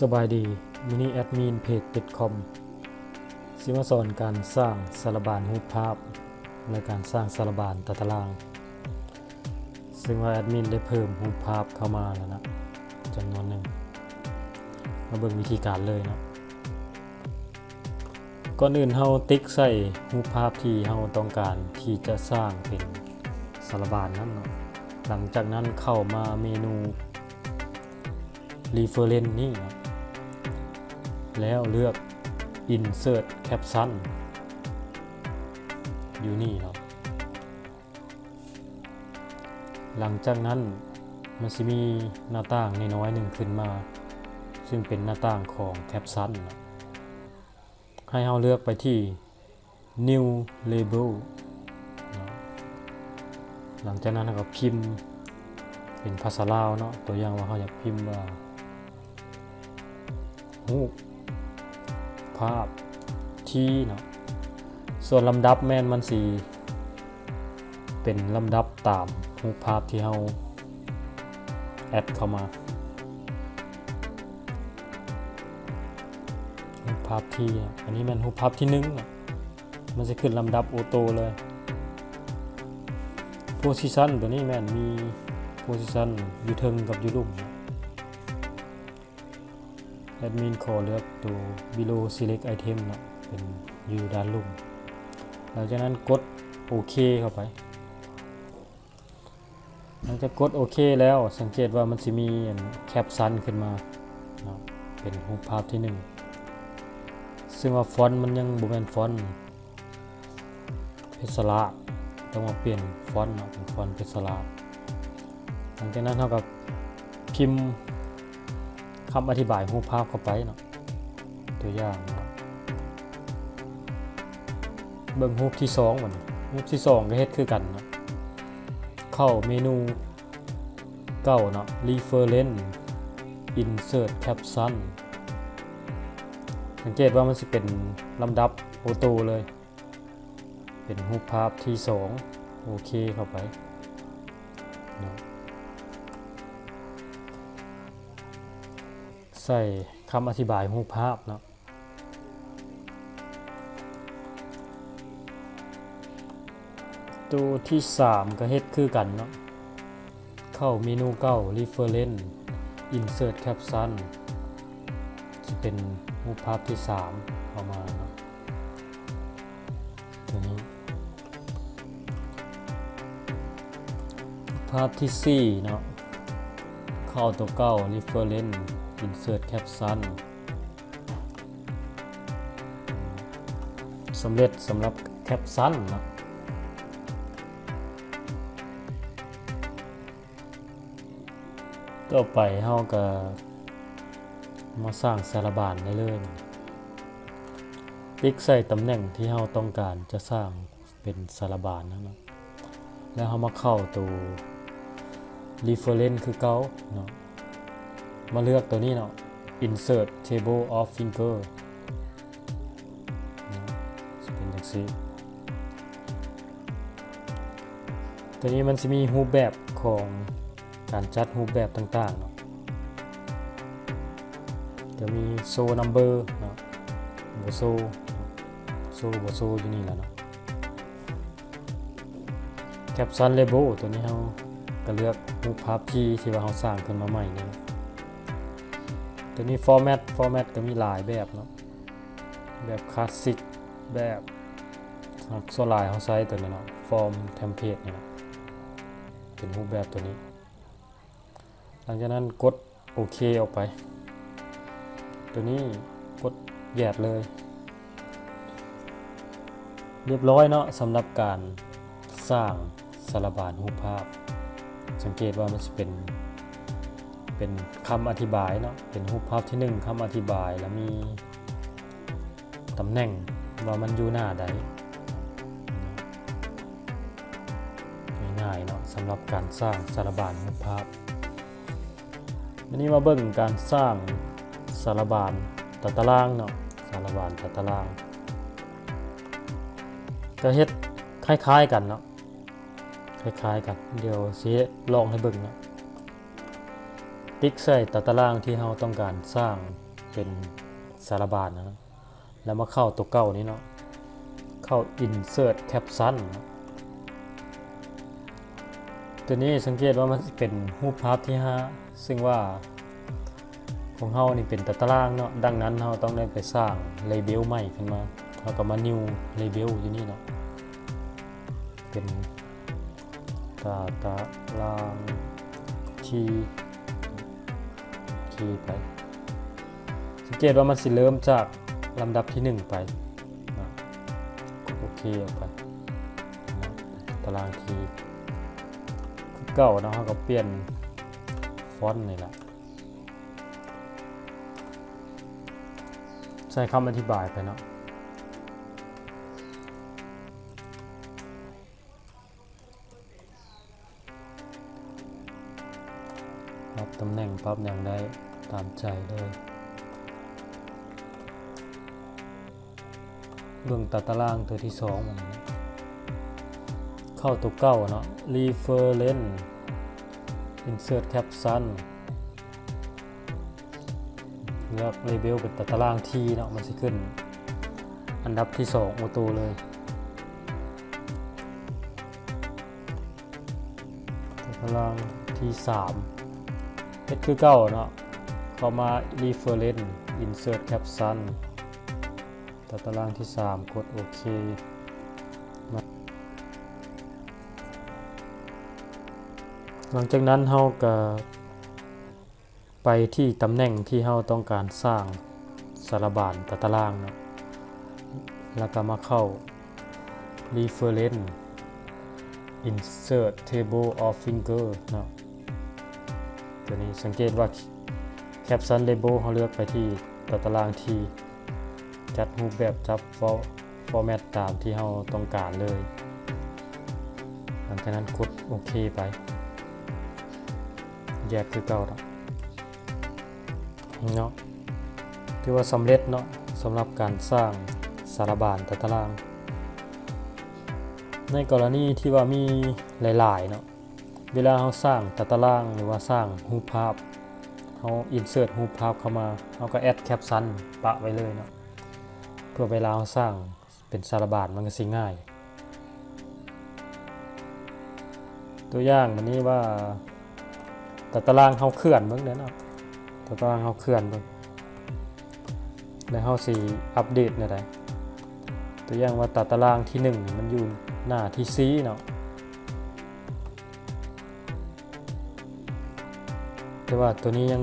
ສະບາຍດີ, ມື້ນີ້ແອດມິນເພຈຕິດຄອມຊິມາສອນການສ້າງສາລະບານຮູບພາບ ແລະ ການສ້າງສາລະບານຕາຕະລາງ. ເຊິ່ງວ່າແອດມິນໄດ້ເພີ່ມຮູບພາບເຂົ້າມາແລ້ວນະ ຈຳນວນໜຶ່ງ. ມາເບິ່ງວິທີການເລີຍເນາະ. ກ່ອນອື່ນເຮົາຕິກໃສ່ຮູບພາບທີ່ເຮົາຕ້ອງການທີ່ຈະສ້າງເປັນສາລະບານນັ້ນເນາະ. ຫຼັງຈາກນັ້ນເຂົ້າມາເມນູ Reference ນີ້ເນາະ ແລ້ວເລືອກ Insert Caption ຢູ່ນີ້ເນາະ. ຫຼັງຈາກນັ້ນມັນຊິມີໜ້າຕ່າງນ້ອຍໆໜຶ່ງຂຶ້ນມາ ເຊິ່ງເປັນໜ້າຕ່າງຂອງ Caption ເນາະ. ໃຫ້ເຮົາເລືອກໄປທີ່ New Label ເນາະ. ຫຼັງຈາກນັ້ນເຮົາກໍພິມເປັນພາສາລາວເນາະ, ຕົວຢ່າງວ່າເຮົາຢາກພິມວ່າ ຮູບພາບທີ່ເນາະ. ສ່ວນລຳດັບແມ່ນມັນຊິເປັນລຳດັບຕາມຮູບພາບທີ່ເຮົາແອັດເຂົ້າມາ. ຮູບພາບທີ່ ອັນນີ້ແມ່ນຮູບພາບທີໜຶ່ງເນາະ, ມັນຊິຂຶ້ນລຳດັບໂອໂຕເລີຍ. Position ຕົວນີ້ແມ່ນມີ Position ຢູ່ເທິງກັບຢູ່ລຸ່ມ. ແອດມິນຂໍເລືອກຕົວ Below Select Item ເນາະ, ເປັນຢູ່ດ້ານລຸ່ມ. ຫຼັງຈາກນັ້ນກົດໂອເຄເຂົ້າໄປ. ຫຼັງຈາກກົດໂອເຄແລ້ວ ສັງເກດວ່າມັນຊິມີອັນ Caption ຂຶ້ນມາເນາະ, ເປັນຮູບພາບທີໜຶ່ງ ເຊິ່ງວ່າຟອນມັນຍັງບໍ່ແມ່ນຟອນ ເພັດສະລາດ, ຕ້ອງມາປ່ຽນຟອນເນາະ ເປັນຟອນເພັດສະລາດ. ຫຼັງຈາກນັ້ນເຮົາກໍພິມຄຳອະທິບາຍຮູບພາບເຂົ້າໄປເນາະ, ຕົວຢ່າງເນາະ ເບິ່ງຮູບທີສອງບັດນີ້. ຮູບທີສອງກໍເຮັດຄືກັນເນາະ, ເຂົ້າເມນູເກົ່າເນາະ Reference Insert Caption. ສັງເກດວ່າມັນຊິເປັນລຳດັບໂອໂຕເລີຍ. ເປັນຮູບພາບທີສອງ ໂອເຄເຂົ້າໄປເນາະ. ໃສ່ຄຳອະທິບາຍຮູບພາບເນາະ. ໂຕທີສາມກໍເຮັດຄືກັນເນາະ, ເຂົ້າເມນູເກົ່າ Reference Insert Caption ຊິເປັນຮູບພາບທີສາມເຂົ້າມາເນາະ. ຕົວນີ້ ພາບທີສີ່ເນາະ, ເຂົ້າຕົວເກົ່າ Reference Insert Caption. ສຳເລັດສຳລັບ Caption ເນາະ. ຕໍ່ໄປເຮົາກໍມາສ້າງສາລະບານໄດ້ເລີຍ. ຕິກໃສ່ຕຳແໜ່ງທີ່ເຮົາຕ້ອງການຈະສ້າງເປັນສາລະບານນັ້ນເນາະ, ແລ້ວເຮົາມາເຂົ້າໂຕ Reference ຄືເກົ່າເນາະ, ມາເລືອກໂຕນີ້ເນາະ Insert Table of Figure ເນາະ, ຊິເປັນຈັ່ງຊີ້. ໂຕນີ້ມັນຊິມີຮູບແບບຂອງ ການຈັດຮູບແບບຕ່າງໆເນາະ, ຈະມີ Show Number ເນາະ, ບໍ່ໂຊ, ໂຊ ບໍ່ໂຊ ຢູ່ນີ້ແຫຼະເນາະ. Caption Label ຕົວນີ້ເຮົາກໍເລືອກຮູບພາບທີ່ ທີ່ວ່າເຮົາສ້າງຂຶ້ນມາໃໝ່ນີ້ເນາະ. ຕົວນີ້ Format Format ກໍມີຫຼາຍແບບເນາະ, ແບບ Classic ແບບ ສ່ວນຫຼາຍເຮົາໃຊ້ຕົວນີ້ເນາະ, Form Template ນີ້ເນາະ, ເປັນຮູບແບບຕົວນີ້. ຫຼັງຈາກນັ້ນກົດໂອເຄອອກໄປ, ຕົວນີ້ກົດ Yes ເລີຍ. ຮຽບຮ້ອຍເນາະ, ສຳລັບການສ້າງສາລະບານຮູບພາບ. ສັງເກດວ່າມັນຊິເປັນ ເປັນຄຳອະທິບາຍເນາະ, ເປັນຮູບພາບທີໜຶ່ງ ຄຳອະທິບາຍ ແລ້ວມີ ຕຳແໜ່ງວ່າມັນຢູ່ໜ້າໃດ. ງ່າຍໆເນາະ, ສຳລັບການສ້າງສາລະບານຮູບພາບ. ມື້ນີ້ມາເບິ່ງການສ້າງສາລະບານຕາຕະລາງເນາະ, ສາລະບານຕາຕະລາງ ກໍເຮັດຄ້າຍໆກັນເນາະ, ຄ້າຍໆກັນ. ດຽວຊິເຮັດລອງໃຫ້ເບິ່ງເນາະ. ຕິກໃສ່ຕາຕະລາງທີ່ເຮົາຕ້ອງການສ້າງ ເປັນສາລະບານນະ ແລ້ວມາເຂົ້າຕົວເກົ່ານີ້ເນາະ ເຂົ້າ insert caption ນະ. ຕົວນີ້ສັງເກດວ່າມັນເປັນຮູບພາບທີຫ້າ ຊຶ່ງວ່າຂອງເຮົານີ້ເປັນຕາຕະລາງເນາະ, ດັ່ງນັ້ນເຮົາຕ້ອງໄດ້ໄປສ້າງ label ໃໝ່ຂຶ້ນມາ. ເຮົາກໍມາ new label ຢູ່ນີ້ເນາະ ເປັນຕາຕະລາງທີ່ ໂອເຄໄປ. ສັງເກດວ່າມັນຊິເລີ່ມຈາກລຳດັບທີໜຶ່ງໄປນະ, ກົດໂອເຄອອກໄປນະ. ຕາຕະລາງທີ່ຄືເກົ່າເນາະ, ເຮົາກໍປ່ຽນຟອນນີ້ລະ, ໃສ່ຄຳອະທິບາຍໄປເນາະ. ປັບຕຳແໜ່ງ ປັບຫຍັງໄດ້ຕາມໃຈເລີຍ. ເບິ່ງຕາຕະລາງຕົວທີສອງມັນ ເຂົ້າຕົວເກົ່າເນາະ reference insert caption ເລືອກ label ເປັນຕາຕະລາງທີ່ເນາະ, ມັນຊິຂຶ້ນອັນດັບທີສອງໂອໂຕເລີຍ. ຕາຕະລາງທີສາມ ເຮັດຄືເກົ່າເນາະ, ເຂົ້າມາ reference insert caption ຕາຕະລາງທີສາມ ກົດໂອເຄ. ຫຼັງຈາກນັ້ນເຮົາກະ ໄປທີ່ຕຳແໜ່ງທີ່ເຮົາຕ້ອງການສ້າງສາລະບານຕາຕະລາງເນາະ, ແລ້ວກໍມາເຂົ້າ reference insert table of figure ເນາະ. ຕົວນີ້ສັງເກດວ່າ caption label ເຮົາເລືອກໄປທີ່ຕາຕະລາງທີ່ ຈັດຮູບແບບ ຈັດ for- format ຕາມທີ່ເຮົາຕ້ອງການເລີຍ. ຫຼັງຈາກນັ້ນກົດໂອເຄໄປ, ແຍກຄືເກົ່າເນາະ. ເນາະ ຖືວ່າສຳເລັດເນາະ ສຳລັບການສ້າງສາລະບານຕາຕະລາງ. ໃນກໍລະນີທີ່ວ່າມີຫຼາຍໆເນາະ, ເວລາເຮົາສ້າງຕາຕະລາງ ຫຼືວ່າສ້າງຮູບພາບ, ເຮົາ insert ຮູບພາບເຂົ້າມາ, ເຮົາກໍ add caption ປະໄວ້ເລີຍເນາະ, ເພື່ອເວລາເຮົາສ້າງເປັນສາລະບານມັນກໍຊິງ່າຍ. ຕົວຢ່າງບາດນີ້ວ່າ ຕາຕະລາງເຮົາເຄື່ອນເບິ່ງເດີເນາະ, ຕາຕະລາງເຮົາເຄື່ອນເບິ່ງ ແລ້ວເຮົາຊິອັບເດດແນວໃດ? ຕົວຢ່າງວ່າຕາຕະລາງທີໜຶ່ງນີ້ມັນຢູ່ໜ້າທີສີ່ເນາະ, ແຕ່ວ່າຕົວນີ້ຍັງ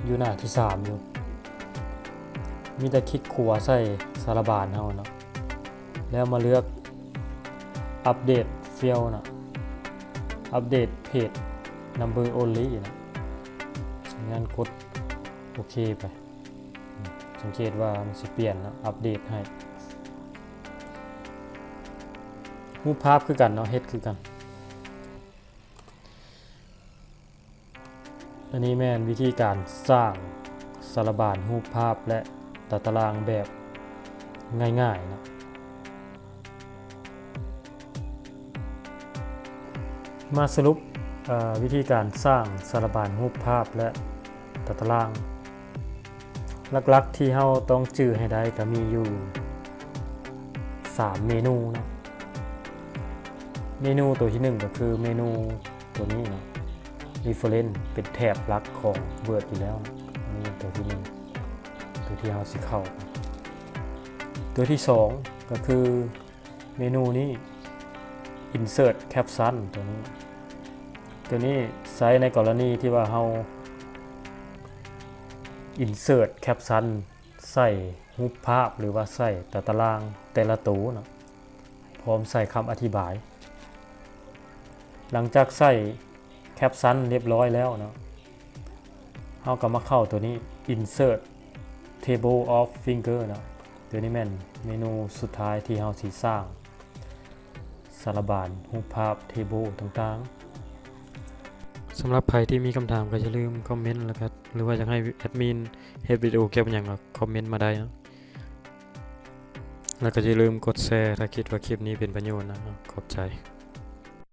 ຢູ່ໜ້າທີສາມຢູ່. ມີແຕ່ຄລິກຂວາໃສ່ສາລະບານເຮົາເນາະ, ແລ້ວມາເລືອກ update field ເນາະ, update page number only ເນາະ. ສັນຍານກົດໂອເຄໄປ. ສັງເກດວ່າມັນຊິປ່ຽນເນາະ, ອັບເດດໃຫ້. ຮູບພາບຄືກັນເນາະ, ເຮັດຄືກັນ. ອັນນີ້ແມ່ນວິທີການສ້າງສາລະບານຮູບພາບ ແລະ ຕາຕະລາງແບບງ່າຍໆເນາະ. ມາສະຫຼຸບ ເອີ ວິທີການສ້າງສາລະບານຮູບພາບ ແລະ ຕາຕະລາງ. ຫຼັກໆທີ່ເຮົາຕ້ອງຈື່ໃຫ້ໄດ້ກໍມີຢູ່ສາມເມນູເນາະ. ເມນູຕົວທີໜຶ່ງກໍຄືເມນູຕົວນີ້ເນາະ, reference ເປັນແຖບຫຼັກຂອງ Word ຢູ່ແລ້ວ. ອັນນີ້ຕົວທີໜຶ່ງ, ຕົວທີ່ເຮົາຊິເຂົ້າ. ຕົວທີສອງກໍຄື ເມນູນີ້ insert caption ຕົວນີ້, ຕົວນີ້ໃຊ້ໃນກໍລະນີທີ່ວ່າເຮົາ insert caption ໃສ່ຮູບພາບ ຫຼືວ່າໃສ່ຕາຕະລາງແຕ່ລະໂຕເນາະ, ພ້ອມໃສ່ຄຳອະທິບາຍ. ຫຼັງຈາກໃສ່ caption ລຽບຮ້ອຍແລ້ວເນາະ, ເຮົາກໍມາເຂົ້າຕົວນີ້ insert table of figure ເນາະ. ຕົວນີ້ແມ່ນເມນູສຸດທ້າຍທີ່ເຮົາຊິສ້າງສາລະບານຮູບພາບ table ຕ່າງໆ. ສຳລັບໃຜທີ່ມີຄຳຖາມກໍຢ່າລືມຄອມເມັນ ແລ້ວກໍ ຫຼືວ່າຢາກໃຫ້ແອດມິນເຮັດວິດີໂອກ່ຽວກັບຫຍັງກໍຄອມເມັນມາໄດ້ເນາະ. ແລ້ວກໍຢ່າລືມກົດແຊ ຖ້າຄິດວ່າຄລິບນີ້ເປັນປະໂຫຍດນະ. ຂອບໃຈ.